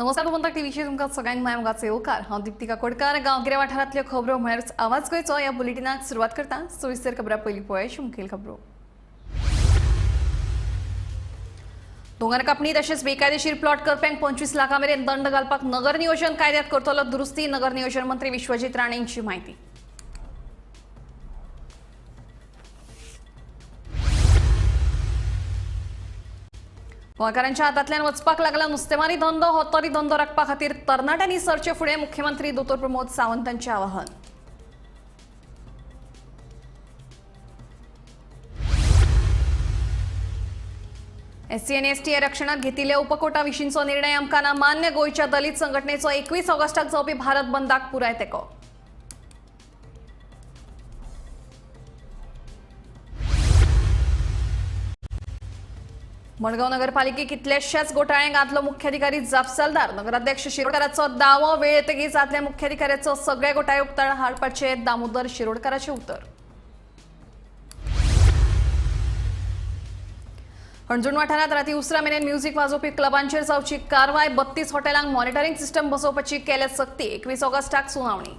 नमस्कार, गोमंतक टीव्हीचेर तुमकां सगळ्यांक माय मोगाचो येवकार. हांव दिप्ती काकोडकार. गांवगिऱ्या वाठारांतल्यो खबरो म्हळ्यारूच आवाज गोंयचो ह्या बुलेटिनाक सुरवात करता. सविस्तर खबरां पयलीं पळोवया मुखेल खबरो. दोंगर कापणी तशेंच बेकायदेशीर प्लॉट करप्यांक 25 लाखां मेरेन दंड घालपाक नगर नियोजन कायद्यात करतलो दुरुस्ती, नगर नियोजन मंत्री विश्वजीत राणेंची म्हायती. गोंयकारांच्या हातांतल्यान वचपाक लागला नुस्तेमारी धंदो. हो तरी धंदो राखपा खातीर तरणाट्यांनी सरचे फुडें, मुख्यमंत्री दोतोर प्रमोद सावंतांचें आवाहन. एससी आनी एसटी आरक्षणात घेतिल्ल्या उपकोटा विशींचो निर्णय आमकां ना मान्य. गोंयच्या दलित संघटनेचो 21 ऑगस्टाक जावपी भारत बंदाक पुराय तेंको. मडगांव नगरपालिकेक कितल्याशाच घोटाळ्यांक आदलो मुख्याधिकारी जापसालदार. नगराध्यक्ष शिरोडकाराचो दावो. वेळ येतकीच आदल्या मुख्याधिकाऱ्याचो सगळे घोटाळे उक्ताडार हाडपाचे दामोदर शिरोडकाराचे उतर. हणजूण वाठारांत राती उसरा मेरेन म्युझिक वाजोवपी क्लबांचेर जावची कारवाय. 32 हॉटेलांक मॉनिटरिंग सिस्टम बसोवपाची केल्या सक्ती. 21 ऑगस्टाक सुनावणी.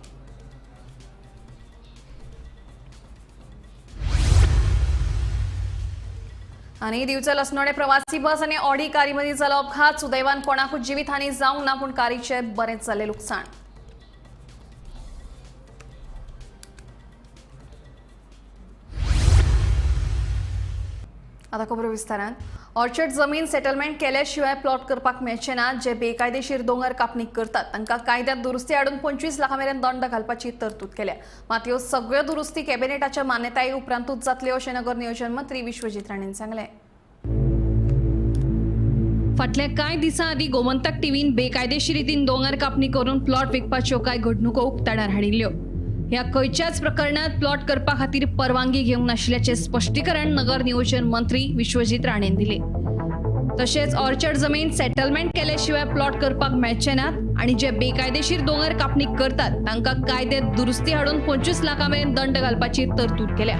आनी दिवचल अस्नोडें प्रवासी बस आनी ऑडी कारी मदीं जालो अपघात. सुदैवान कोणाकूच जिवीत हानी जावंक ना, पूण कारीचें बरेंच जालें लुकसाण. आता खबरो विस्तारान. ऑर्चर्ड जमीन सेटलमेंट केल्या शिवाय प्लॉट करपाक मेळचे ना. जे बेकायदेशीर दोंगर कापणी करतात तांकां कायद्यात दुरुस्ती हाडून 25 लाखां मेरेन दंड घालपाची तरतूद केल्या. मात ह्यो सगळ्यो दुरुस्ती कॅबिनेटाच्या मान्यताये उपरांतूच जातल्यो, अशें नगर नियोजन मंत्री विश्वजीत राणेन सांगलें. फाटल्या कांय दिसां आदीं गोमंतक टीव्हीन बेकायदेशीर रितीन दोंगर कापणी करून प्लॉट विकपाच्यो कांय घडणुको उक्ताडार हाडिल्ल्यो. ह्या खंयच्याच प्रकरणात प्लॉट करपा खातीर परवानगी घेवंक नाशिल्ल्याचें स्पश्टीकरण नगर नियोजन मंत्री विश्वजीत राणेन दिलें. तशेंच ऑर्चर्ड जमीन सेटलमेंट केल्या शिवाय प्लॉट करपाक मेळचे नात आनी जे बेकायदेशीर दोंगर कापणी करतात तांकां कायद्यात दुरुस्ती हाडून 25 लाखां मेरेन दंड घालपाची तरतूद केल्या.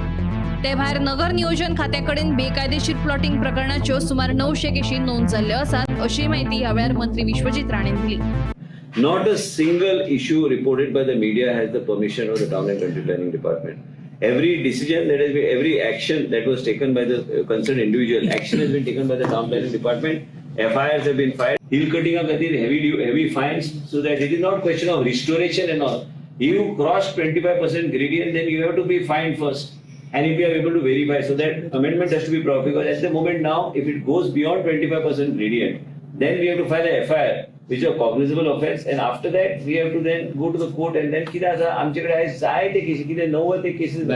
ते भायर नगर नियोजन खात्या कडेन बेकायदेशीर प्लॉटिंग प्रकरणाच्यो सुमार 900 केशी नोंद जाल्ल्यो आसात, अशी म्हायती ह्या वेळार मंत्री विश्वजीत राणेन दिली. Not a single issue reported by the media has the permission of the Town and Country Planning Department. Every decision that has been, every action that was taken by the concerned individual, action has been taken by the Town Planning Department. FIRs have been filed. Hill cutting खातीर heavy fines, so that it is not question of restoration and all. You cross 25% gradient, then you have to be fined first. And if you are able to verify, so that amendment has to be brought, because at the moment now, if it goes beyond 25% gradient, then we have to file a FIR, which is a cognizable offense, and after that we have to then go to the court. And then कितें आसा, आमचे कडेन आयज जायते केसी, कितें 90 cases,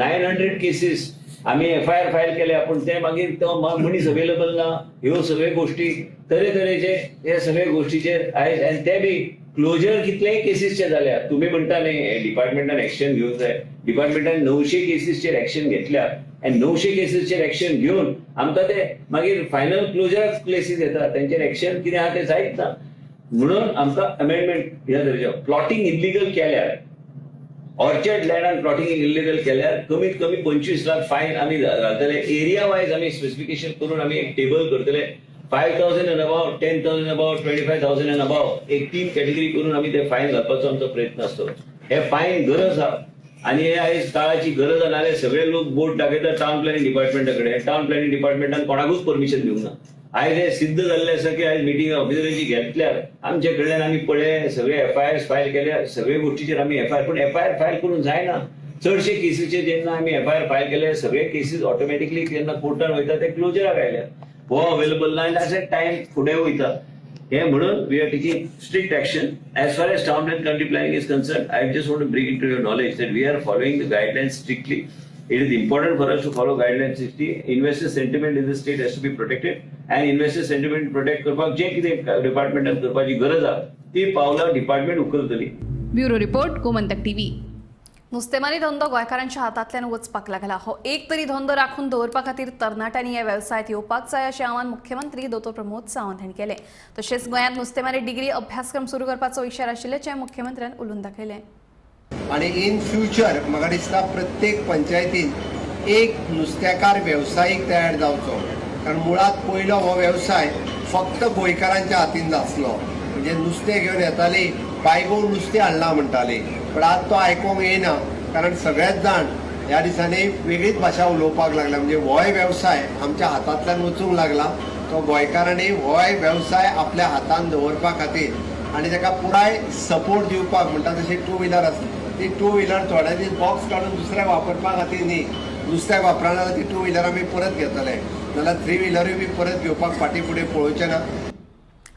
900 cases आमी FIR file केल्या, पूण ते मागीर तो मनीस अवेलेबल ना. ह्यो सगळ्यो गोष्टी तरेतरेचे हे सगळे गोष्टीचेर आयज, आनी ते बी क्लोजर कितलेय केसीसचे जाल्या. तुमी म्हणटा न्ही डिपार्टमेंटान एक्शन घेवंक जाय. डिपार्टमेंटान 900 केसीसचेर एक्शन घेतल्या आनी 900 केसीसचेर एक्शन घेवन आमकां ते मागीर फायनल क्लोजर केसीस येता, तेंचेर एक्शन कितें आहा तें जायत ना. म्हणून आमकां अमेंडमेंट ह्या तरेचे प्लॉटिंग इल्लिगल केल्यार, ऑर्चर्ड लँडान प्लॉटिंग इल्लिगल केल्यार कमीत कमी 25 लाख फायन आमी घालतले. एरिया वायज आमी स्पेसिफिकेशन करून आमी एक टेबल करतले. 5,000 and above, 10,000 above, 25,000 and above, एक 3 कॅटेगरी करून आमी ते फायन घालपाचो आमचो प्रयत्न आसतलो. हे फायन गरज आहा आनी हे आयज काळाची गरज आहा. नाल्यार सगळे लोक बोट दाखयतात टावन प्लॅनिंग डिपार्टमेंटा कडेन. टावन प्लॅनिंग डिपार्टमेंटान कोणाकूच परमिशन दिवंक ना. आयज हे सिद्ध जाल्लें आसा की आयज मिटींग ऑफिसरांची घेतल्यार आमचे कडल्यान आमी पळय सगळे एफआयआर फायल केल्या, सगळे गोष्टीचेर आमी एफआयआर, पूण एफआयआर फायल करून जायना. चडशे केसीचेर जेन्ना आमी एफआयआर फायल केले, सगळे केसीस ऑटोमॅटिकली जेन्ना कोर्टान वयता ते क्लोजराक आयल्या, हो अवेलेबल ना आनी अशें टायम फुडें वयता. हे म्हणून we are taking strict action. As far as town and country planning is concern, I just want to bring it to your knowledge that we are following the guidelines strictly. It is important for us to follow guidelines strictly. Investor sentiment in the state has to be protected, and investor sentiment protect करपाक जे कितें डिपार्टमेंटान करपाची गरज आहा ती पावलां department उखलतली. Bureau report, Gomantak TV. नुस्तेमारी धंदो गोंयकारांच्या हातांतल्यान वचपाक लागला. हो एक तरी धंदो राखून दवरपा खातीर तरणाट्यांनी ह्या वेवसायांत येवपाक जाय, अशें आवाहन मुख्यमंत्री दोतोर प्रमोद सावंत हांणी केलें. तशेंच गोंयांत नुस्तेमारी डिग्री अभ्यासक्रम सुरू करपाचो विचार आशिल्ल्याचें मुख्यमंत्र्यान उलोवन दाखयलें. आनी इन फ्युचर म्हाका दिसता प्रत्येक पंचायतीन एक नुस्तेकार वेवसायीक तयार जावचो, कारण मुळात पयलो हो वेवसाय फक्त गोंयकारांच्या हातीन आसलो. म्हणजे नुस्तें घेवन येताली, बायगो नुस्तें हाडलां म्हणटाली, पण आज तो आयकूंक येयना, कारण सगळेच जाण ह्या दिसांनी वेगळीच भाशा उलोवपाक लागल्या. म्हणजे होय वेवसाय आमच्या हातांतल्यान वचूंक लागला, तो गोंयकारांनी होय वेवसाय आपल्या हातान दवरपा खातीर आनी ताका पुराय सपोर्ट दिवपाक म्हणटा. तशी टू व्हिलर आसा, ती टू व्हिलर थोडे दीस बॉक्स काडून दुसऱ्याक वापरपा खातीर न्ही, नुस्त्याक वापरना जाल्यार ती टू व्हिलर आमी परत घेतले, नाल्यार थ्री व्हिलरूय बी परत घेवपाक फाटीं फुडें पळोवचें ना.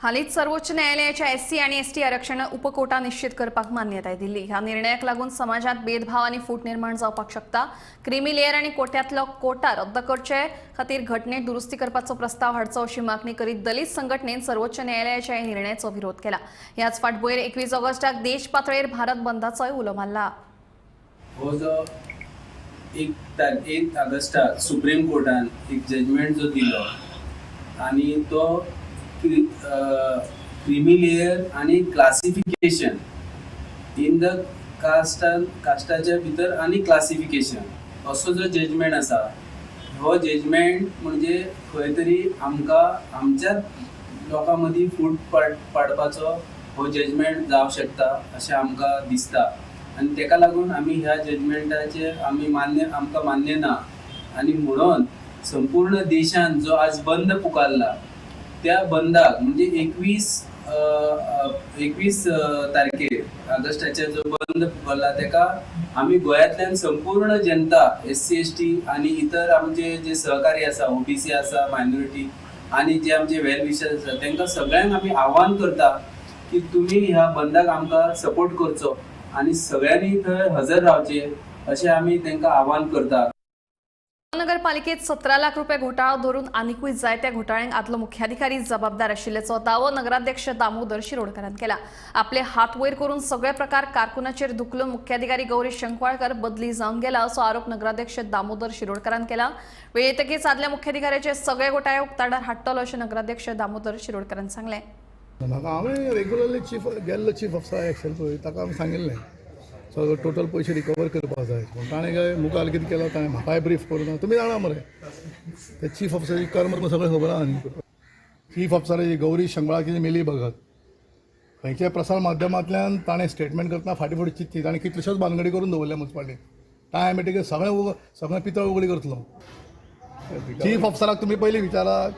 हालींच सर्वोच्च न्यायालयाच्या एससी आनी एसटी आरक्षण उपकोटा निश्चित करपाक मान्यताय दिल्ली. ह्या निर्णयाक लागून समाजात भेदभाव आनी फूट निर्माण जावपाक शकता. क्रिमी लेयर आनी कोट्यांतलो कोटा रद्द करचे खातीर घटनेत दुरुस्ती करपाचो प्रस्ताव हाडचो अशी मागणी करीत दलित संघटनेन सर्वोच्च न्यायालयाच्या ह्या निर्णयाचो विरोध केला. ह्याच फाटभुंयेर 21 ऑगस्टाक देश पातळेर भारत बंदाचोय उलो मारला. हो जो 1 ऑगस्टाक सुप्रीम कोर्टान एक जजमेंट जो दिलो आनी तो क्रिमी लेयर आनी क्लासिफिकेशन इन the कास्टाच्या भितर आनी क्लासिफिकेशन असो जो जजमेंट आसा, हो जजमेंट म्हणजे खंय तरी आमकां आमच्याच लोकां मदीं फूट पाडपाचो हो जजमेंट जावंक शकता अशें आमकां दिसता आनी तेका लागून आमी ह्या जजमेंटाचे आमी आमकां मान्य ना आनी म्हणून संपूर्ण देशान जो आज बंद पुकारला त्या बंदाक म्हणजे 21 तारखेर ऑगस्टाचेर जो बंद पुकारला तेका आमी गोंयांतल्यान संपूर्ण जनता SC ST आनी इतर आमचे जे सहकारी आसा, OBC आसा, मायनॉरिटी आनी जे आमचे वेल विशर्स आसा तेंकां सगळ्यांक आमी आव्हान करता की तुमी ह्या बंदाक आमकां सपोर्ट करचो आनी सगळ्यांनी थंय हजर रावचें अशें आमी तेंकां आव्हान करता. नगरपालिकेत 17 लाख रुपये घोटाळो धरून आनिकूय जायत्या घोटाळ्यांक आदलो मुख्याधिकारी जबाबदार आशिल्ल्याचो दावो नगराध्यक्ष दामोदर शिरोडकरान केला. आपले हात वयर करून सगळे प्रकार कारकुनाचेर धुकलून मुख्याधिकारी गौरीश शंखवाळकर बदली जावन गेला असो आरोप नगराध्यक्ष दामोदर शिरोडकरान केला. वेळ येतकीच आदल्या मुख्याधिकाऱ्याचे सगळे घोटाळे उक्ताडार हाडटलो अशें नगराध्यक्ष दामोदर शिरोडकरान सांगलें. म्हाका हांवें रेगुलरली चीफ गेल्लो चीफ ऑफिसर एक्सेल पळय ताका हांवें सांगिल्लें सगळो टोटल पयशे रिकवर करपाक जाय पूण ताणें काय मुखार कितें केलां ताणें म्हाकाय ब्रीफ करूं ना. तुमी जाणा मरे ते चीफ ऑफिसराची कर्म तुमकां सगळें खबर आहा न्ही. चीफ ऑफिसराची गौरी शंखवाळकराची मिली भगत खंयच्या प्रसार माध्यमांतल्यान ताणें स्टेटमेंट करतना फाटीं फुडें चिंतली ताणें कितल्योश्योच बानगडी करून दवरल्या मुन्सिपालिटीन. टायम येतकीर सगळें सगळें पितळ उगडी करतलो. चीफ ऑफिसराक तुमी पयलीं विचारा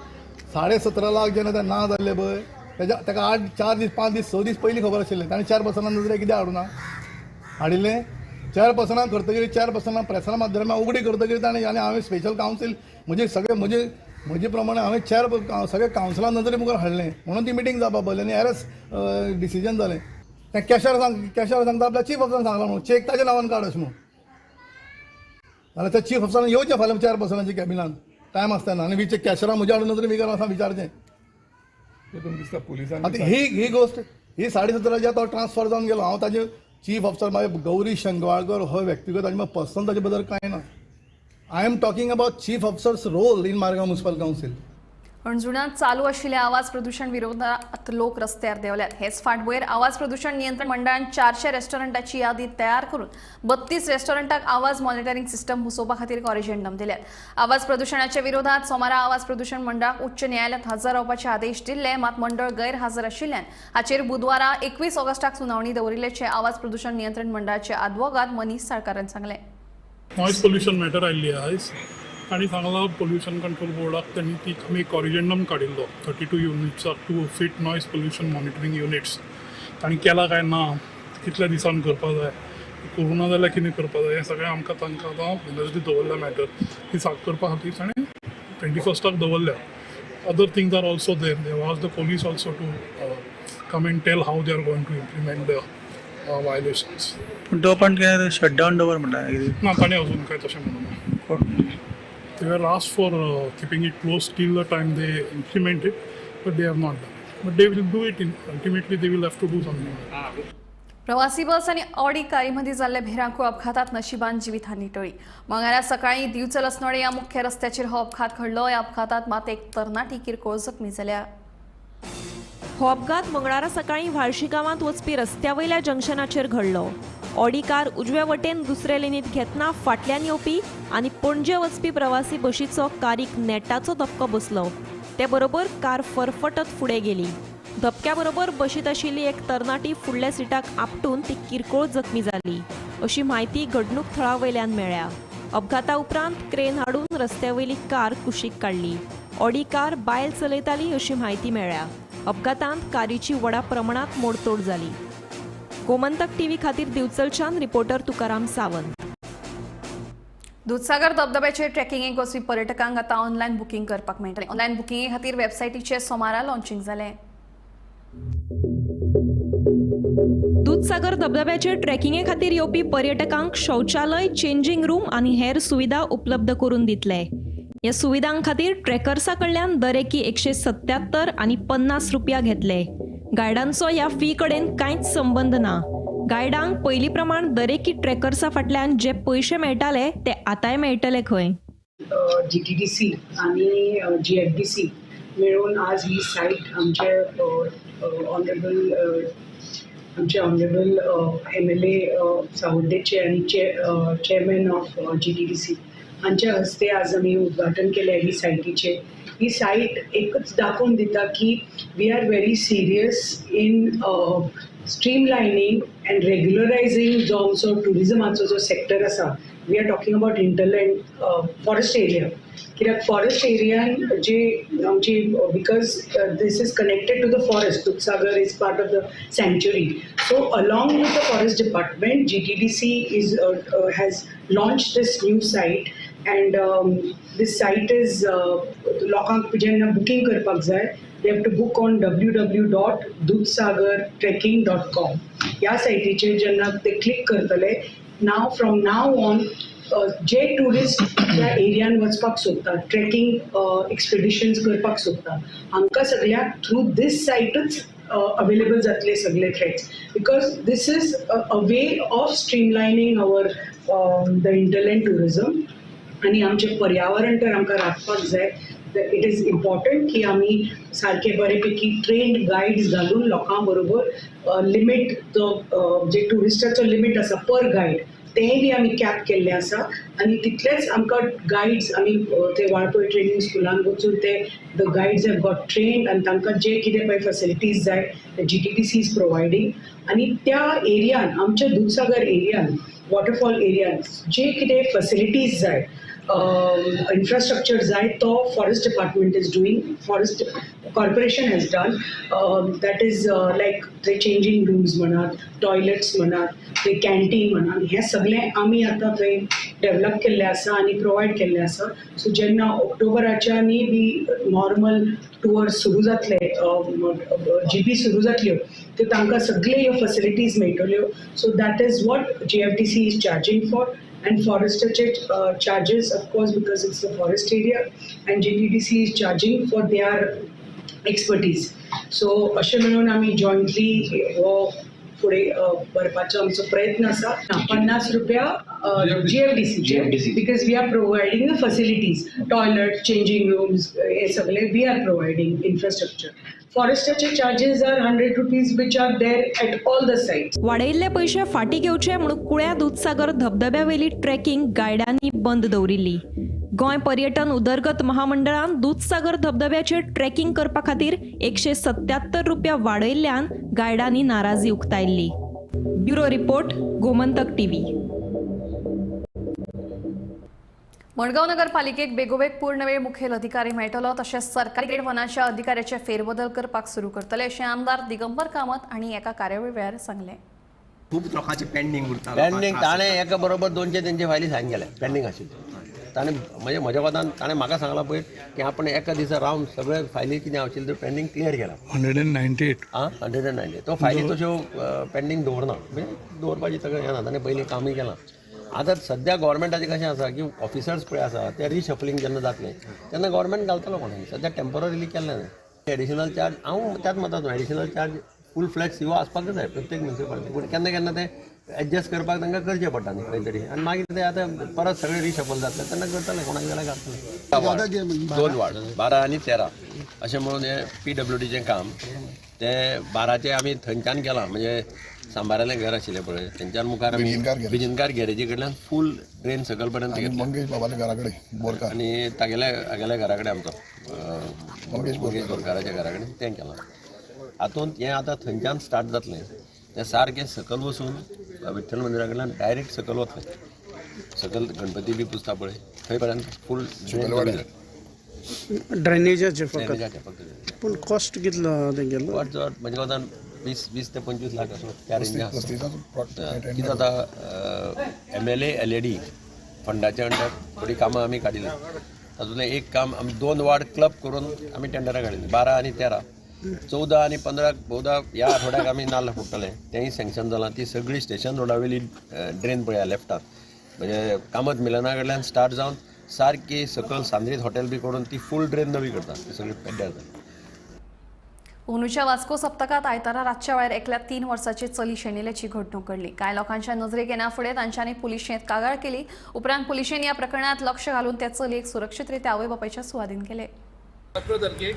17.5 लाख जेन्ना ते ना जाल्ले पळय तेज्या ताका 8 4 दीस 5 दीस 6 दीस पयलीं खबर आशिल्लें. ताणें 4 पर्सनां नजरे कित्याक हाडूना हाडिल्लें. 4 पर्सनां करतकीर 4 पर्सनां प्रसार माध्यमां उगडी करतकीर ताणें आनी हांवें स्पेशल कावन्सील म्हजे सगळे म्हजे म्हजे प्रमाणे हांवें 4 सगळे कावन्सिलां नजरे मुखार हाडलें म्हणून ती मिटींग जावपा पडली आनी एरस डिसिजन जालें. तें कॅशर सांगता आपल्या चीफ ऑफिसरान सांगलां म्हणून चॅक ताज्या नांवान काड अशें म्हणून जाल्यार त्या चीफ ऑफिसरान येवचें फाल्यां 4 पर्सनांच्या कॅबिनान टायम आसतना आनी विचार कॅशरां म्हज्या हाडून नजरे मुखार आसा विचारचें. आतां ही ही गोश्ट ही 17.5 तो ट्रान्सफर जावन गेलो. हांव ताजे चीफ ऑफिसर मागीर गौरी शंखवाळकर हो व्यक्तिगत आनी पर्सनल ताजे बद्दल कांय ना. I am talking about chief officer's role in Margao municipal council. हणजुणांत चालू आशिल्ल्या आवाज प्रदूषण विरोधात लोक रस्त्यार देंवल्यात. हेच फाटभुंयेर आवाज प्रदूषण नियंत्रण मंडळान 400 रेस्टॉरंटाची यादी तयार करून 32 रेस्टॉरंटाक आवाज मॉनिटरींग सिस्टम बसोवपा खातीर कॉरिजेंडम दिल्यात. आवाज प्रदूषणाच्या विरोधात सोमारा आवाज प्रदूषण मंडळाक उच्च न्यायालयात हजर रावपाचे आदेश दिल्ले, मात मंडळ गैरहजर आशिल्ल्यान हाचेर बुधवारा 21 ऑगस्टाक सुनावणी दवरिल्ल्याचे आवाज प्रदूषण नियंत्रण मंडळाचे आदवोगाद मनीष साळकारान सांगलें. नॉयज पोल्युशन मॅटर आयिल्ली आयज तांणी सांगलां पोल्युशन कंट्रोल बोर्डाक तांणी ती आमी कॉरिजेंडम काडिल्लो 32 युनिट्साक to fit noise pollution monitoring units. तांणी केला काय ना, कितल्या दिसान करपा जाय, करूं ना जाल्यार कितें करपा जाय, हें सगळें आमकां तांकां आतां वेनसडे दवरल्या मॅटर ही साक करपा खातीर ताणें 21 दवरल्या. Other things are also there. They ask the police also to come and tell how they are going to implement the violations. पूण तो पण कितें शटडावन दवर म्हणटा ना ताणें अजून काय तशें म्हणूना. They were asked for keeping it closed till the time they implement it, but they have not done it. But they will do it. Ultimately, they will have to do something. प्रवासी बस आणि Audi कारीमध्ये जाल्ल्या भिरांकूळ अपघातात नशिबान जीवितहानी टळली. मंगळारा सकाळी दिवचल अस्नोडे या मुख्य रस्त्याचेर हो अपघात घडलो. या अपघातात मात एक तरणाटी किरकोळ जखमी जाल्या. हो अपघात मंगळारा सकाळी व्हाळशी गांवांत वचपी रस्त्या वयल्या जंक्शनाचेर घडलो. ऑडी कार उजव्या वटेन दुसऱ्या लेनीत घेतना फाटल्यान येवपी आनी पणजे वचपी प्रवासी बशीचो कारीक नेटाचो धपको बसलो. ते बरोबर कार फरफटत फुडें गेली. धपक्या बरोबर बशीत आशिल्ली एक तरणाटी फुडल्या सिटाक आपटून ती किरकोळ जखमी जाली अशी म्हायती घडणूक थळा वयल्यान मेळ्ळ्या. अपघाता उपरांत क्रेन हाडून रस्त्या वयली कार कुशीक काडली. ऑडी कार बायल चलयताली अशी म्हायती मेळ्ळ्या. अपघातांत कारीची व्हडा प्रमाणात मोडतोड जाली. गोमंतक टीव्ही खातीर दिवचलच्यान रिपोर्टर तुकाराम सावंत. दुधसागर धबधब्याचेर ट्रेकिंगेक वचपी पर्यटकांक आतां ऑनलायन बुकींग करपाक मेळटलें. ऑनलायन बुकिंगे खातीर वेबसायटीचें सोमारा लॉन्चिंग जालें. दुधसागर धबधब्याचेर ट्रेकिंगे खातीर येवपी पर्यटकांक शौचालय, चेंजिंग रूम आनी हेर सुविधा उपलब्ध करून दितले. ह्या सुविधां खातीर ट्रेकर्सा कडल्यान दरेकी 177 आनी 50 रुपया घेतले. गायडांचो ह्या फी कडेन कांयच संबंद ना. गायडांक पयली प्रमाण दरेकी ट्रेकर्सा फाटल्यान जे पयशे मेळटाले ते आतांय मेळटले खंय. GTDC आनी GFDC मेळून आज ही सायट आमचे ऑनरेबल आमचे ऑनरेबल MLA सावड्डेचे आनी चेअरमॅन ऑफ GTDC हांच्या हस्ते आज आमी उद्घाटन केलें ही सायटीचें. ही सायट एकच दाखोवन दिता की we are very serious in streamlining and regularising जो आमचो ट्युरिजमाचो जो सेक्टर आसा. We are talking about hinterland forest area, कित्याक फॉरेस्ट एरियान जे आमची, because this is connected to the forest, Dudhsagar is part of the sanctuary. So along with the forest department, GTDC is has launch this new site and this site is लोकांक जेन्ना booking करपाक जाय, they have to book on www.dudhsagartrekking.com. ह्या सायटीचेर जेन्ना ते click करतले, नाव from now on J tourist त्या एरियान वचपाक सोदता, ट्रेकिंग एक्सपिडिशन्स करपाक सोदता, हांकां सगळ्यांक थ्रू दीस सायटूच अवेलेबल जातले सगळे treks, because this is a way of streamlining our the hinterland tourism. आनी आमचें पर्यावरण तर आमकां राखपाक जाय. It is important की आमी सारके बरे पैकी ट्रेन्ड गायड्स घालून लोकां बरोबर लिमीट जो जे ट्युरिस्टाचो लिमीट आसा पर गायड तेंय बी आमी कॅप केल्लें आसा. आनी तितलेच आमकां गायड्स आमी ते वाळपय ट्रेनींग स्कुलान वचून ते the guides have got trained आनी तांकां जे कितें पळय फॅसिलिटीज जाय ते GTDC is providing. आनी त्या एरियान आमच्या दुधसागर एरियान वॉटरफॉल एरियान जे कितें फॅसिलिटीज जाय, इन्फ्रास्ट्रक्चर जाय, तो forest department is doing, forest corporation has done. That is like ते चेंजींग रूम्स म्हणात, टॉयलेट्स म्हणात, ते कॅन्टीन म्हणात, हें सगळें आमी आतां थंय डेवलप केल्लें आसा आनी प्रोवायड केल्लें आसा. सो जेन्ना ऑक्टोबराच्यानूय बी नॉर्मल टुअर सुरू जातले, जीपी सुरू जातल्यो, त्यो तांकां सगळे ह्यो फॅसिलिटीज मेळटल्यो. So that is what GFDC is charging for. And forester charges, of course, because it's the forest area, and GTDC is charging for their expertise. So अशें म्हणून आमी जॉयंटली हो फुडें व्हरपाचो आमचो प्रयत्न आसा. 50 रुपया GFDC, because we are providing the facilities, toilet, changing rooms, हे सगळे we are providing infrastructure. फॉरेस्टाचे charges are 100 rupees, which are there at all the sites. वाडयिल्ले पयशे फाटीं घेवचे म्हणून कुळ्या दुधसागर धबधब्यावेली ट्रेकिंग गायडांनी बंद दवरिल्ली. गोंय पर्यटन उदरगत महामंडळान दुधसागर धबधब्याचेर ट्रेकिंग करपा खातीर 177 रुपया वाडयिल्ल्यान गायडांनी नाराजी उक्तायल्ली. Bureau report, Gomantak TV. Madgaon नगरपालिकेक बेगोबेग पूर्णवेळ मुखेल अधिकारी मेळटलो, तशेंच सरकारी ग्रेड वनाच्या अधिकाऱ्याचे फेरबदल करपाक सुरू करतले अशें आमदार दिगंबर कामत हांणी एका कार्यावळी वेळार सांगलें. खूब लोकांचे पेंडींग उरता, पेंडींग ताणें एका बरोबर 200-300 फायली सायन केल्या पेंडींग आशिल्ल्यो. ताणें म्हणजे म्हज्या कोतान ताणें म्हाका सांगलां पयर की आपण एका दिसा रावन सगळे फायली कितें आशिल्ल्यो त्यो पेंडींग क्लियर केला. 198 आं 198 तो फायली तश्यो पेंडींग दवरना, म्हणजे दवरपाची सगळें हें ना, ताणें पयलीं कामूय केलां. आतां सद्या गव्हर्मेंटाचें कशें आसा की ऑफिसर्स पळय आसा ते रिशफलिंग जेन्ना जातलें तेन्ना गव्हर्मेंट घालतलो कोणाक, सद्या टेम्पररीली केल्लें न्हय. एडिशनल चार्ज हांव त्याच मताचो, एडिशनल चार्ज फूल फ्लॅज सीओ आसपाकच जाय प्रत्येक म्युनिसिपालिटी, पूण केन्ना केन्ना ते एडजस्ट करपाक तांकां करचें पडटा न्ही खंय तरी, आनी मागीर ते आतां परत सगळे रिशफल जातले तेन्ना करतले, कोणाक जाल्यार घालतले. 2 वार्ड 12 आनी 13 अशें म्हणून हें PWDचें काम ते 12चें आमी थंयच्यान केलां, म्हणजे सांबारालें घर आशिल्लें पळय थंयच्यान मुखार आमी बिजिनकार गॅरेजी कडल्यान फूल ड्रेन सकयल पर्यंत घेतलें, मंगेश बाबाल्या घरा कडेन बोरकार आनी तागेल्या हागेल्या घरा कडेन आमचो मंगेश बोरकाराच्या घरा कडेन तें केलां. हातूंत हें आतां थंयच्यान स्टार्ट जातलें, तें सारकें सकयल वचून विठ्ठल मंदिरा कडल्यान डायरेक्ट सकयल वतलें, सकयल गणपती बी पुजता पळय थंय पर्यंत फूल ड्रेनेजाचें फकत. पूण कॉस्ट कितलो तेंगेलो? चड म्हणजे वतान 20 ते 25 लाख असो त्या रेंजाक. कितें जाता MLA LAD फंडाच्या अंडर थोडीं कामां आमी काडिल्लीं, तातूंतलें एक काम आमी 2 वार्ड क्लब करून आमी टेंडरां काडिल्लीं, 12 आनी 13, 14 आनी 15 बहुदा ह्या आठवड्याक आमी नाल्ल फोडटले, तेंय सँक्शन जालां. ती सगळी स्टेशन रोडावेली ड्रेन पळया लेफ्टान, म्हणजे कामत मिलना कडल्यान स्टार्ट जावन सारकी सकयल सांद्रीत हॉटेल बी करून ती फूल ड्रेन नवी करता, ती सगळी पेड्ड्यार जाता. अंदूच्या वास्को सप्तकात आयतारा रातच्या वेळार एकल्या 3 वर्साची चली शेणिल्ल्याची घडणूक घडली. कांय लोकांच्या नजरेक येना फुडें तांच्यांनी पुलिशेंत कागाळ केली. उपरांत पुलिशेन ह्या प्रकरणात लक्ष घालून त्या चलयेक सुरक्षीत रित्या आवय बापायच्या सुवादीन केले. 11 तारखेक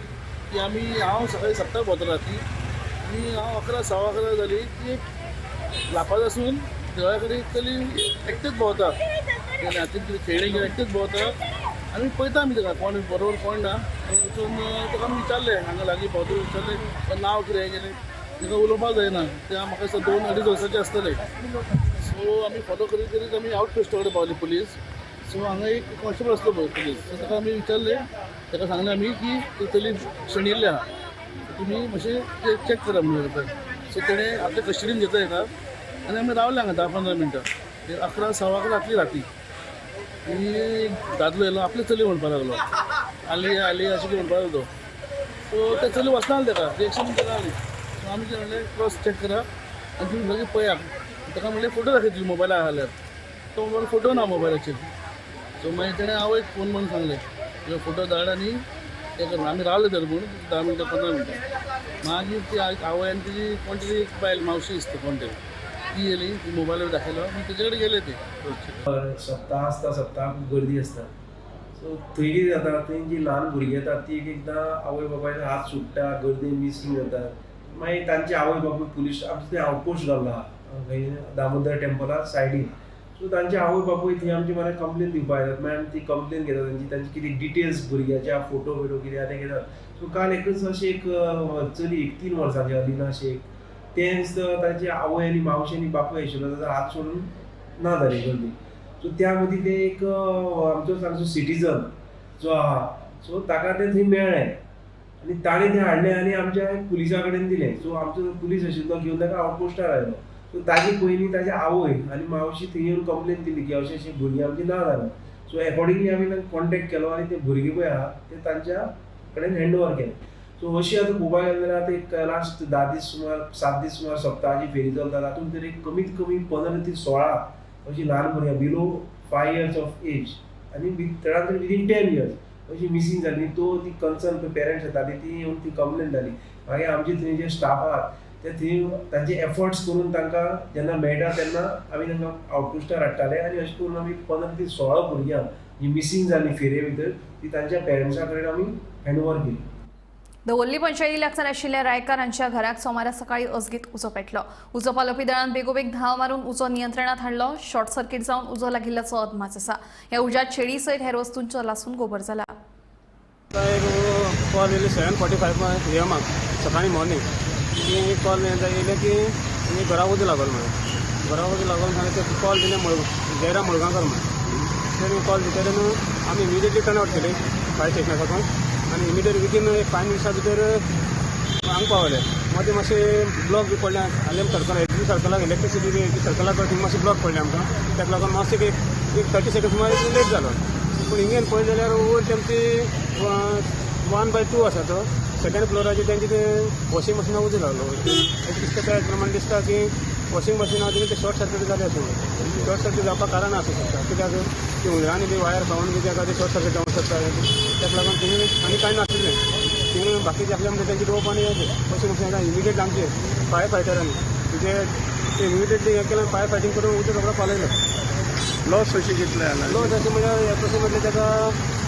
की आमी हांव सकाळी सप्तक भोंवता राती आनी हांव 11 सव्वा 11 जाली की एक लापाद आसून देवळा कडेन चली एकटेच भोंवता, हातीन कितें खेळणें घेवन एकटेच भोंवता आनी पळयता आमी ताका कोण बरोबर कोण ना. वचून ताका आमी विचारलें, हांगा लागीं भोंवता विचारलें नांव कितें गेलें, ताका उलोवपाक जायना, तें म्हाका दिसता 2-2.5 वर्साचें आसतलें. सो आमी फॉलो करीत करीत आमी आवट पोस्टा कडेन पावली पुलीस. सो हांगा एक कॉन्स्टेबल आसलो पळय पुलीस, सो ताका आमी विचारलें, ताका सांगलें आमी की ती चली शेणिल्ली आहा, तुमी मातशें चॅक करा म्हणून. सो तेणें आपल्या कस्टडीन घेतलो ताका आनी आमी रावले हांगा 10-15 मिनटां. 11 सव्वा 11 जातली राती आनी दादलो येयलो, आपली चली म्हणपाक लागलो, आली आली अशें कितें म्हणपाक लागलो. सो ते चली वचना ताका, रिएक्शन ताका आली. सो आमी कितें म्हणलें क्रॉस चॅक करा आनी तुमी मागीर पळया. ताका म्हणलें फोटो दाखय तुज्या मोबायलार आहा जाल्यार, तो म्हणपाक फोटो ना मोबायलाचेर. सो मागीर तेणें आवयक फोन म्हणून सांगलें तुजो फोटो धाड आनी तें कर. आमी रावले तर म्हूण 10 मिनटां 15 मिनटां. मागीर ती आवय आनी तिजी कोण तरी एक बायल मावशी दिसता कोण तरी, ती येयली, ती मोबायलार दाखयलो, मागीर तेजे कडेन गेले ते. सप्ताह आसता, सप्ताह खूब गर्दी आसता. सो थंय कितें जाता, थंय जी ल्हान भुरगीं येतात ती एक एकदां आवय बापायचो हात सुट्टा, गर्देन मिसींग जातात. मागीर तांचे आवय बापूय पुलीस आमचो थंय आवटपोस्ट घाल्लो आहा खंय दामोदर टेम्पला सायडीन. सो तांचे आवय बापूय थंय आमचे मरे कंप्लेन दिवपाक येतात, मागीर आमी ती कंप्लेन घेतात तांची, तांची कितें डिटेल्स भुरग्याच्या फोटो बिटो कितें आहा तें घेतात. सो काल एकच अशें एक चली एक 3 वर्सांची अलिना शेख, तें दिसता ताची आवय आनी मावशी आनी बापूय आशिल्लो ताचो हात सोडून ना जाली गर्दी. सो त्या मदीं ते एक आमचो सारको सिटीजन जो आहा सो ताका तें थंय मेळ्ळें आनी ताणें तें हाडलें आनी आमच्या पुलिसा कडेन दिलें. सो आमचो पुलीस आशिल्लो घेवन ताका आवटपोस्टार आयलो. सो ताजी पयलीं ताजी आवय आनी मावशी थंय येवन कंप्लेन दिली की अशें अशें भुरगीं आमचीं ना जालीं. सो एकॉर्डिंगली आमी तांकां कॉन्टेक्ट केलो आनी ते भुरगीं पळय आहा ते तांच्या कडेन हँड ओवर केलें. सो अशी आतां पळोवपाक गेलें जाल्यार आतां एक लास्ट 10 दीस सुमार 7 दीस सुमार सप्ताहाची फेरी चलता, तातूंत तरी कमीत कमी 15 ते 16 अशी ल्हान भुरग्यां बिलो 5 इयर्स ऑफ एज आनी चडांत चड विदीन 10 इयर्स अशी मिसींग जाली. तो ती कन्सर्न पेरंट्स येताली ती येवन ती कंप्लेन जाली. मागीर आमचे थंय जे स्टाफ आहात ते थंय तांचे एफर्ट्स करून तांकां जेन्ना मेळटा तेन्ना आमी तांकां आवटपोस्टार हाडटाले आनी अशें करून आमी 15 ते 16 भुरग्यांक जी मिसींग जाली फेरये भितर ती तांच्या पेरंट्सां कडेन आमी हँड ओवर केली. दवर्ली पंचायती लागसार आशिल्ल्या रायकार हांच्या घराक सोमारा सकाळी अजगीत उजो पेटलो. उजो पालोवपी दळान बेगोबेग धांव मारून उजो नियंत्रणात हाडलो. शॉर्ट सर्किट जावन उजो लागिल्ल्याचो अदमास आसा. ह्या उज्यात शेळी सयत हेर वस्तूंचो लासून गोबर जाला. एक कॉल येयले 7:45 AM सकाळी मॉर्निंग की कॉल येयले की घरा उजो लागलो म्हणून. घरा उजो लागलो म्हणून ते कॉल दिले जयराम मुळगांवकर म्हणून. तेणी कॉल दितले न्हू आमी इमिडिएटली टर्न आवट केली फायर स्टेशना साकून आनी इमिडिएट विदीन 5 मिनट्सां भितर हांगा पावले. मदीं मातशें ब्लॉक बी पडलें आलेम सर्कल एच सर्कलाक इलेक्ट्रिसिटी बी सर्कलाक थंय मातशें ब्लॉक पडलें आमकां, ताका लागून मातशें एक 30 सेकंड सुमार लेट जालो. पूण हिंगेन पळयलें जाल्यार वयर तेमची 1/2 आसा तो सेकंड फ्लोराचेर तेंचे ते वॉशिंग मशिना उजो लागलो. दिसता त्या प्रमाणे दिसता की वॉशिंग मशिना ते शॉर्ट सर्किट जालें आसूं, शॉर्ट सर्किट जावपाक कारण आसूं शकता, कित्याक ती हुंदरांनी बी वायर खावन बी ताका ते शॉर्ट सर्किट जावंक शकता. ताका लागून थिंगा आनी कांय नाशिल्लें, थिंगा बाकीचे आसले म्हणजे तेंची रोप आनी वॉशिंग मशिना इमिडिएट आमचे फायर फायटरांनी म्हणजे ते इमिडिएटली हें केलें, फायर फायटींग करून उजो रोकडो पालयलो. लॉस अशें कितलें जाला? लॉस अशें म्हणल्यार कशें म्हटलें ताका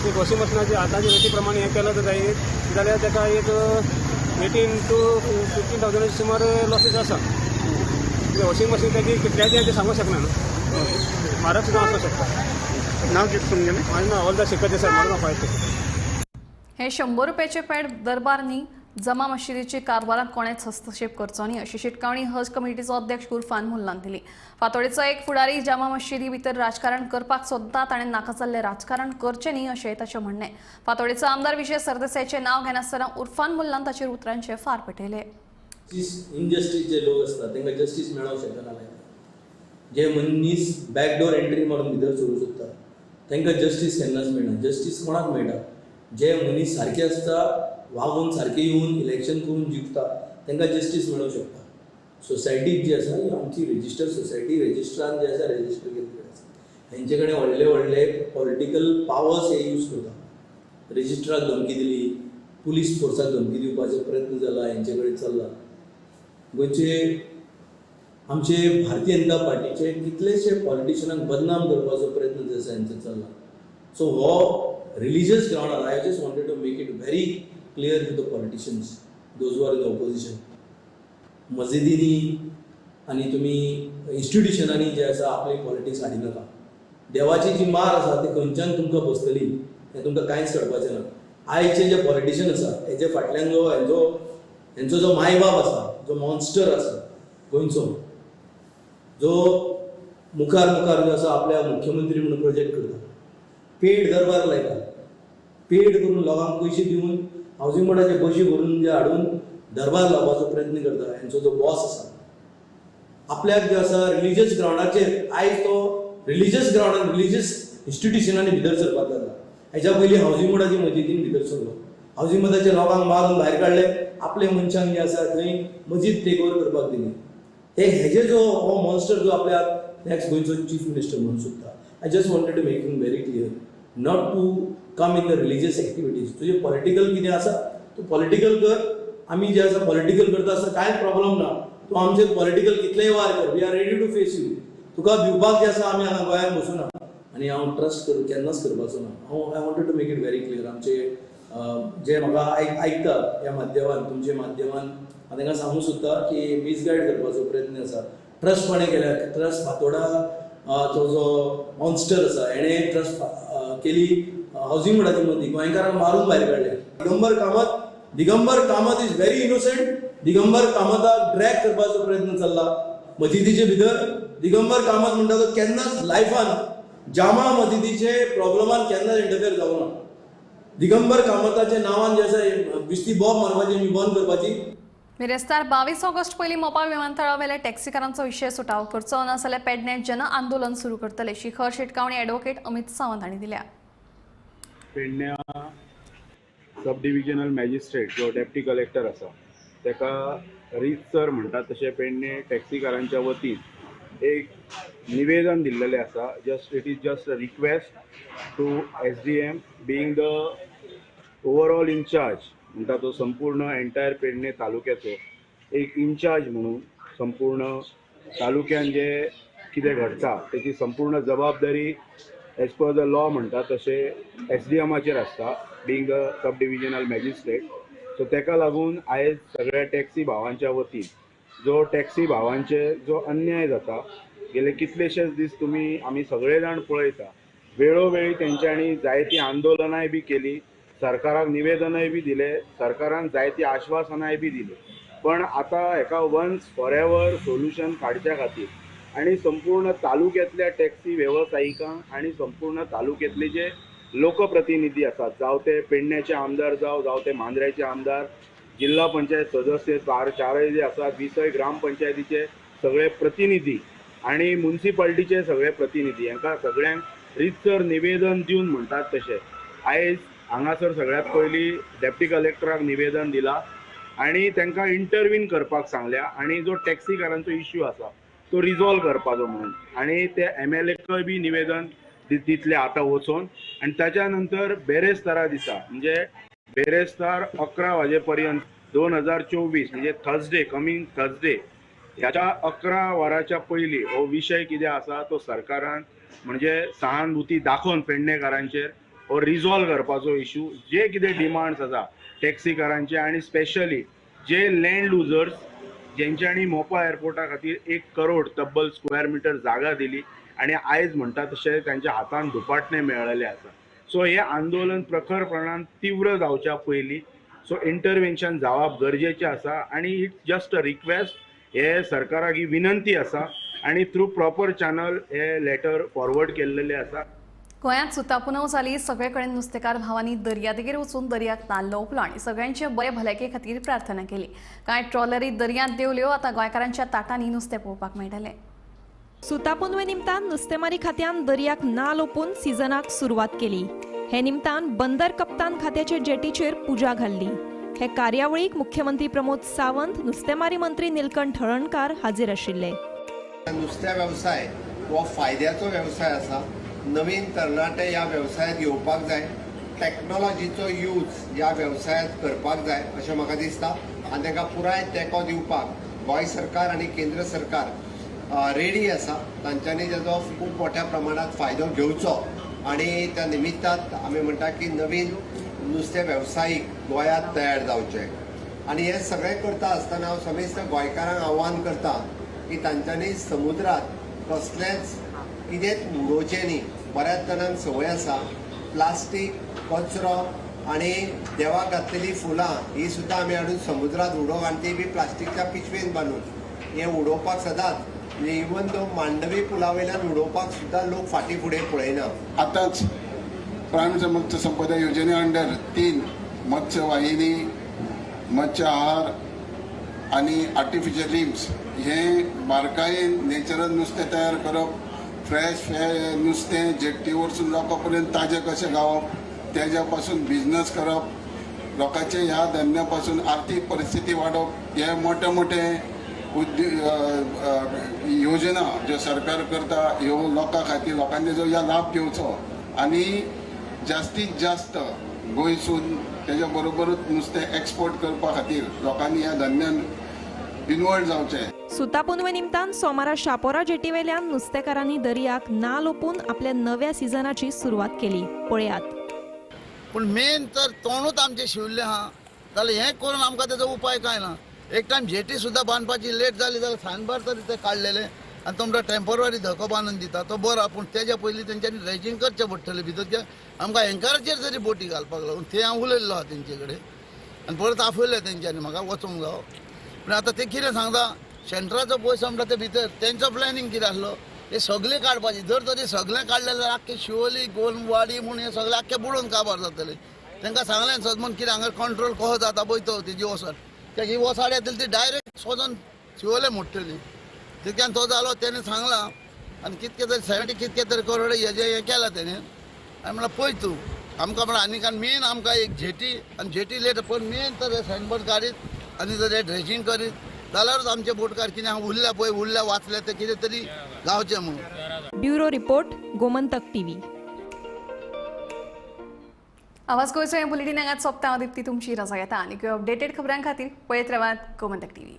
एक वॉशिंग मशिनाचे आतांचे रेटी प्रमाणे हें केलें जायत जाल्यार ताका एक 18 to 15 थावजंडाचे सुमार लॉसीस आसा. वॉशिंग मशीन ताची कितल्याचें तें सांगूंक शकना न्हू, म्हारग सुद्दां आसूंक शकता. नांव कितें तुमगेलें? म्हाजें नांव हवलदार शेखर देसाय, मडगांव फायर स्टेशन. हे 100 रुपयाचे पॅड दरबार न्ही, जमा मशिदीचे कारभारात कोणेच हस्तक्षेप करचो न्ही अशी शिटकावणी हज कमिटीचो अध्यक्ष गुरफान मुल्लान दिली। फातोडेचो एक फुडारी जामा मशिदी भितर राजकारण करपाक सोदता, ताणें नाका जाल्लें राजकारण करचें न्ही अशें ताचें म्हणणें। फातोडेचो आमदार विजय सरदेसायाचें नांव घेनासतना उर्फान मुल्लान ताचेर उतरांचे फार पेटयले। इनजस्टीस जे लोक आसता तांकां जस्टीस मेळोंक शकना, जे मनीस बॅकडोर एंट्री मारून भितर सरूंक सोदता तांकां जस्टीस केन्नाच मेळना। जस्टीस कोणाक मेळटा? जे मनीस सारके आसता, वागून सारके येवन इलेक्शन करून जिखता तांकां जस्टीस मेळोंक शकता। सोसायटीक जी आसा ही आमची रजिस्टर सोसायटी, रजिस्ट्रान जे आसा रजिस्टर केल्ले आसा, हेंचे कडेन व्हडले व्हडले पॉलिटिकल पावर्स हे यूज करता। रजिस्ट्राक धमकी दिली, पुलीस फोर्साक धमकी दिवपाचो प्रयत्न जाला, हेंचे कडेन चल्ला। गोंयचे आमचे भारतीय जनता पार्टीचे कितलेशे पॉलिटिशनांक बदनाम करपाचो प्रयत्न जे आसा हेंचो चल्ला। सो हो रिलीजियस ग्रावंडार I just wanted to make it very clear to the politicians those who are in the opposition. मस्जिदींनी आनी तुमी इन्स्टिट्युशनांनी जे आसा आपली पॉलिटिक्स हाडिनाका। देवाची जी मार आसा ती खंयच्यान तुमकां बसतली हें तुमकां कांयच कळपाचें ना। आयचे जे पॉलिटिशन आसा हेजे फाटल्यान जो हेंचो जो मायबाप आसा, जो मॉन्स्टर आसा गोंयचो, जो मुखार मुखार जो आसा आपल्या मुख्यमंत्री म्हणून प्रोजेक्ट करता, पेड दरबार लायता, पेड करून लोकांक पयशे दिवन हावजींग बोर्डाचे बशी भरून जे हाडून दरबार लावपाचो प्रयत्न करता। हेंचो जो बॉस आसा आपल्याक जे आसा रिलीजियस ग्रावंडाचेर आयज तो रिलीजियस ग्रावंडान रिलीजियस इन्स्टिट्युशनांनी भितर सरपाक लागला। हेच्या पयलीं हावजींग बोर्डाची मजिदीन भितर सरलो, हावजींग बोर्डाचे लोकांक मारून भायर काडले, आपले मनशांक जे आसा थंय मजीद टेक ओवर करपाक दिली। हे हेजे जो हो मॉन्स्टर जो आपल्याक नेक्स्ट गोंयचो चीफ मिनिस्टर म्हणून सोदता, I just wanted to make him very clear not to come in the religious activities. तुजें पॉलिटिकल कितें आसा तूं पॉलिटिकल कर, आमी जे आसा पॉलिटिकल करता आसतना कांय प्रॉब्लम ना, तूं आमचेर पॉलिटिकल कितलेय वार कर, we are ready to face you. तुका भिवपाक जे आसा आमी हांगा गोंयांत बसूना आनी हांव ट्रस्ट करूं केन्नाच करपाचो ना। हांव I wanted to make it very clear. आमचे जे म्हाका आयकता ह्या माध्यमान, तुमच्या माध्यमान हांव तांकां सांगूंक सोदता की मिसगायड करपाचो प्रयत्न आसा। ट्रस्टपणे केल्यार ट्रस्ट फातोडा तो जो मॉन्स्टर आसा हेणें ट्रस्ट केली हावजींग बोर्डाच्या मदीं, गोंयकारांक मारून भायर काडले। Digambar Kamat is very innocent. Digambar कामताक drag करपाचो प्रयत्न चल्ला मजिदीचे भितर। दिगंबर कामत म्हणटा तो केन्नाच लायफान जामा मजिदीचे प्रॉब्लमान केन्नाच इंटरफेयर जावना। दिगंबर कामताच्या नांवान जे आसा बिस्ती बॉम्ब मारपाची मी बंद करपाची। बिरेस्तार 22 ऑगस्ट पयलीं मोपा विमानतळावेल्या टॅक्सीकारांचो विशय सुटावो करचो ना जाल्यार पेडण्यां जन आंदोलन सुरू करतले अशी खर शिटकावणी ॲडव्होकेट अमित सावंत हांणी दिल्या। पेडण्यां सब डिविजनल मॅजिस्ट्रेट जो डेप्टी कलेक्टर आसा ताका रितसर म्हणटा तशें पेडणे टॅक्सीकारांच्या वतीन एक निवेदन दिल्लेलें आसा। Just it is just a request to S D M being the overall incharge म्हणटा तो संपूर्ण एंटायर पेडणे तालुक्याचो एक इन्चार्ज म्हणून संपूर्ण तालुक्यान जे कितें घडटा तेची संपूर्ण जबाबदारी एज पर the law म्हणटा तशें एस डी एमाचेर आसता being the sub divisional magistrate. So ताका लागून आयज सगळ्या टॅक्सी भावांच्या वतीन जो टॅक्सी भावांचे जो अन्याय जाता गेले कितलेशेच दीस तुमी आमी सगळे जाण पळयता, वेळोवेळी तेंच्यांनी जायतीं आंदोलनांय बी केली, सरकाराक निवेदनय बी दिले, सरकारान जायतीं आश्वासनांय बी दिली, पण आतां हेका वन्स फॉर एवर सोल्युशन काडच्या खातीर आनी संपूर्ण तालुक्यांतल्या टॅक्सी वेवसायिकांक आनी संपूर्ण तालुक्यांतले जे लोकप्रतिनिधी आसात, जावं ते पेडण्याचे आमदार जावं, जावं ते मांद्र्याचे आमदार, जिल्हा पंचायत सदस्य चारय जे आसात, 20 ग्रामपंचायतीचे सगळे प्रतिनिधी आनी मुन्सिपाल्टीचे सगळे प्रतिनिधी हांकां सगळ्यांक रितसर निवेदन दिवन म्हणटात तशें आयज हांगासर सगळ्यांत पयलीं डेप्टी कलेक्टराक निवेदन दिलां आनी तांकां इंटरवीन करपाक सांगल्या आनी जो टॅक्सीकारांचो इश्यू आसा तो रिजॉल्व करपाचो म्हणून, आनी ते एम एल एकय बी निवेदन दितले आतां वचोन। आनी ताच्या नंतर बेरेस्तारा दिसा म्हणजे बेरेस्तार 11 वाजे पर्यंत 2024 म्हणजे थर्सडे, कमींग थर्सडे ह्याच्या 11 वरांच्या पयलीं हो विशय कितें आसा तो सरकारान म्हणजे सहानुभूती दाखोवन पेडणेकारांचेर हो रिजॉल्व करपाचो इशू, जे कितें डिमांड्स आसा टॅक्सीकारांचे आनी स्पेशली जे लँड लुजर्स जेंच्यांनी मोपा एअरपोर्टा खातीर 1 करोड तब्बल स्क्वेअर मिटर जागा दिली आनी आयज म्हणटा तशें तांच्या हातान धुपाटणे मेळ्ळेलें आसा। सो हें आंदोलन प्रखरपणान तीव्र जावच्या पयलीं सो इंटरवेन्शन जावप गरजेचें आसा आनी it's just a request, हे सरकाराक ही विनंती आसा आनी थ्रू प्रॉपर चॅनल हे लेटर फॉरवर्ड केल्लेले आसा. गोंयांत सुतापुनव जाली. सगळे कडेन नुस्तेकार भावांनी दर्यादेगेर वचून दर्याक नाल्ल ओंपलो आनी सगळ्यांचे बरे भलायके खातीर प्रार्थना केली. कांय ट्रॉलरी दर्यांत देंवल्यो. आतां गोंयकारांच्या ताटांनी नुस्तें पळोवपाक मेळटलें. सुतापुनवे निमतान नुस्तेमारी खात्यान दर्याक नाल ओंपून सिजनाक सुरवात केली. हे निमतान बंदर कप्तान खात्याचे जेटीचेर पुजा घाल्ली. हे कार्यावळीक मुख्यमंत्री प्रमोद सावंत, नुस्तेमारी मंत्री निलकंठ हळर्णकार हाजीर आशिल्ले. नुस्त्या वेवसाय हो फायद्याचो वेवसाय आसा. नवीन तरणाटे ह्या वेवसायांत येवपाक जाय. टॅक्नोलॉजीचो यूज ह्या वेवसायांत करपाक जाय अशें म्हाका दिसता आनी तांकां पुराय तेंको दिवपाक गोंय सरकार आनी केंद्र सरकार रेडी आसा. तांच्यांनी ताजो खूब मोठ्या प्रमाणांत फायदो घेवचो आनी त्या निमित्तान आमी म्हणटा की नवीन नुस्तें वेवसायीक गोंयांत तयार जावचे. आनी हें सगळें करता आसतना हांव समेस्त गोंयकारांक आव्हान करता की तांच्यांनी समुद्रांत कसलेंच कितेंच उडोवचें न्ही. बऱ्याच जाणांक संवय आसा प्लास्टीक, कचरो आनी देवाक घातलेलीं फुलां ही सुद्दां आमी हाडून समुद्रांत उडोवप आनी ती बी प्लास्टिकच्या पिशवेन बांदून हें उडोवपाक सदांच म्हणजे इवन दो मांडवी पुला वयल्यान उडोवपाक सुद्दां लोक फाटीं फुडें पळयना. आतांच प्राइम मिनिस्टर मत्स्य संपदा योजने अंडर 3 मत्स्य वाहिनी, मत्स्य आहार आनी आर्टिफिशियल लिम्स हे बारकायेन नेचरल नुस्तें तयार करप, फ्रेश नुस्तें जेट्टी वरसून लोकां पर्यंत ताजें कशें गावप, तेज्या पासून बिजनस करप, लोकांचे ह्या धंद्या पासून आर्थीक परिस्थिती वाडोवप, हे मोठे मोठे योजना ज्यो सरकार करता ह्यो लोकां खातीर लोकांनी जो ह्या लाभ घेवचो आनी जास्तीत जास्त गोंयसून तेज्या बरोबरूच नुस्तें एक्सपोर्ट करपा खातीर लोकांनी ह्या धंद्यान इन्वॉल्व जावचें. सुतापुनवे निमतान सोमारा शापोरा जेटीवेल्यान नुस्तेकारांनी दर्याक नाल ओंपून आपल्या नव्या सिजनाची सुरवात केली. पळयात. पूण मेन तर तोंडूच आमचें शिवल्लें आहा जाल्यार हें करून आमकां तेजो उपाय कांय ना. एक टायम जेटी सुद्दां बांदपाची लेट जाली जाल्यार सानबार तरी ते काडलेले आनी तो म्हणटा टेम्पोररी धको बांदून दिता तो बरो, पूण तेज्या पयलीं तेंच्यांनी ड्रेजींग करचें पडटलें भितर. ते आमकां एंकराचेर तरी बोटी घालपाक लागून थंय हांव उलयल्लो आहा तेंचे कडेन आनी परत आपयलें तेंच्यांनी म्हाका वचूंक जावो. पूण आतां ते कितें सांगता सेंटराचो पयसो म्हणटा ते भितर तेंचो प्लॅनिंग कितें आसलो हे सगळें काडपाचें. जर तरी सगळें काडलें जाल्यार आख्खें शिवोली गोलवाडी म्हूण हें सगळें आख्खें बुडोवन काबार जातलें. तांकां सांगलें सदमन कितें हांगा कंट्रोल कसो जाता पळय तो तेजी वसाड, कित्याक ही वसाड येतली ती डायरेक्ट सोदून शिवोले मोडटली. तितक्यान तो जालो तेणें सांगलां आनी कितके तरी 70 कितके तरी करोड हेजें हें केलां तेणें. आनी म्हणल्यार पळय तूं आमकां म्हणल्यार आनी कारण मेन आमकां एक जेटी आनी जेटी लेट पण मेन तर हे सायनबोर्ड काडीत आनी जर हे ड्रेजींग करीत जाल्यारूच आमचे बोटकार कितें उरल्या पळय उरल्या वाचले ते कितें तरी गावचें म्हणून. Bureau report, Gomantak TV. आवाज गोंयचो हें बुलेटीन हांगाच सोंपता. हांव दीप्ती तुमची रजा घेता आनी अपडेटेड खबरां खातीर पळयत रावात गोमंतक टीव्ही.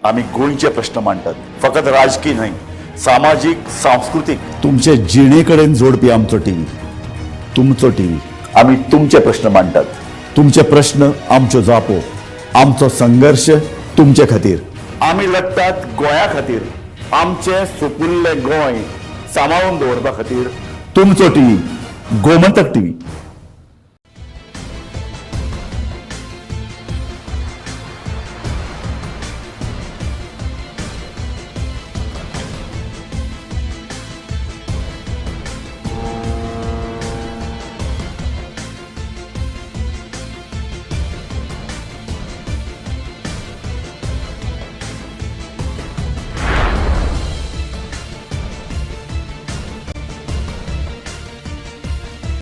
आमी गोंयचे प्रश्न मांडटात, फकत राजकीय न्हय, सामाजीक, सांस्कृतीक, तुमचे जिणे कडेन जोडपी आमचो टीव्ही, तुमचो टीव्ही. आमी तुमचे प्रश्न मांडटात, तुमचे प्रश्न आमच्यो जापो, आमचो संघर्श तुमचे खातीर. आमी लढटात गोंया खातीर, आमचें सुपुल्लें गोंय सांबाळून दवरपा खातीर. तुमचो टीव्ही, गोमंतक टीव्ही.